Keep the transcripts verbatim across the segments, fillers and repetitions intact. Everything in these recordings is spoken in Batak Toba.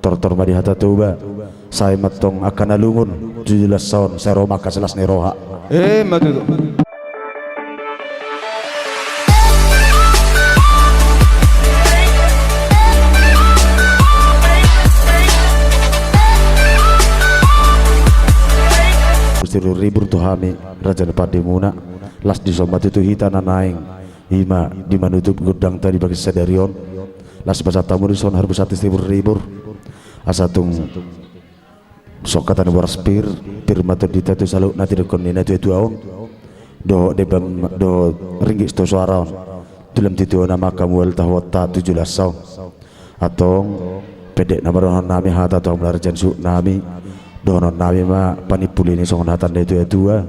Tortor ma di hata Toba. Sai ma tong angka na lungun, jujur las on, sai ro ma angka silas ni roha. Emma tutu. Gusti Ribur tu hami, raja ni pandemuna, las dison ma tutu hita na naeng, ima di manutup gondangta di bagas sadari on, las pasahat hamu dison harbus atas ribur-ribur, asa tung songon hata ni boras pir, pir ma tondinta tu saluhutna, didok ni natua-tua on, dohot debam, dohot ringgit sitio soara on. Tulang tituona ma angka mual tahuonta tu joloan on. Antong, pendek nama dohonon nami hata tu hamu na raja ni suhut nami, dohonon nami ma panimpuli ni songon hata ni natua-tua.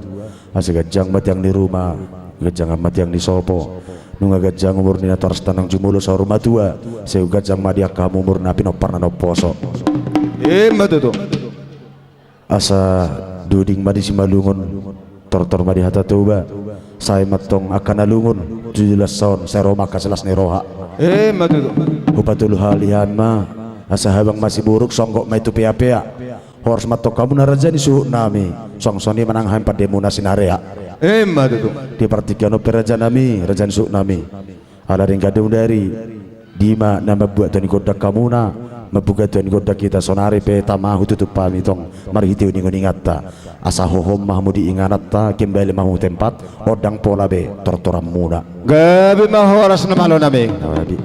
Asa ganjang ma tiang ni ruma, ganjang ma tiang ni sopo. Nunga ganjang umur ni natoras, tano jumolo saur matua, sai ganjang ma di angka hamu umur na pinompar na naposo. Emma tutu. Asa doding ma di Simalungun, tortor ma di hata Toba. Sai ma tong angka na lungun, jujur las on, sai ro ma angka silas ni roha. Emma tutu. Hupatolu halian ma, asa habang ma siburuk, songgop ma i tu pea-pea. Horas ma tong hamu na raja ni suhut nami, suang songon i ma nang hami pandemuna Sinarea. Emma tutu. Di partingkian on pe raja nami, raja ni suhut nami, ala denggan do dari, di ma na mambuat tua ni gondang hamuna, mambuka tua ni gondang hita, sonari pe tama hututup hami tong marhite uning-uninganta. Asa hohom ma hamu di ingananta, kembali ma hamu tempat, ondang pola be tortoranmuna. Gabe ma, horas na malo nami. Gabe.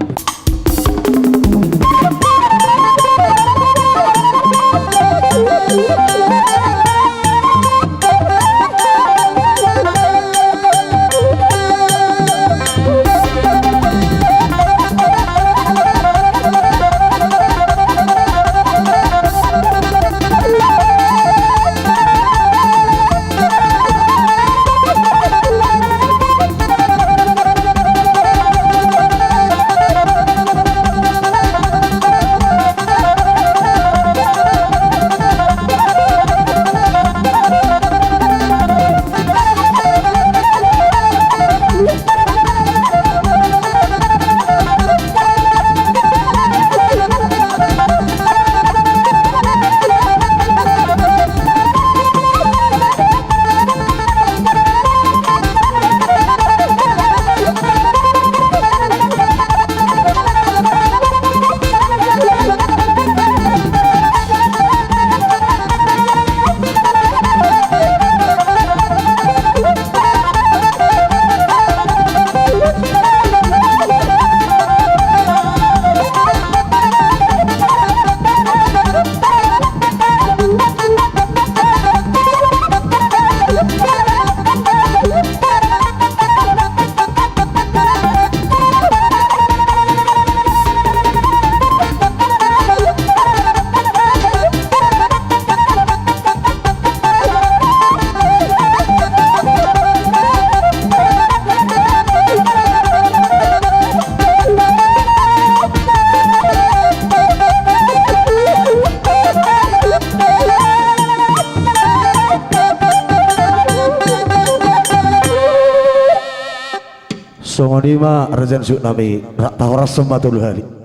Songon i ma raja ni suhut nami, ra-, tahorashon ma tolu hali.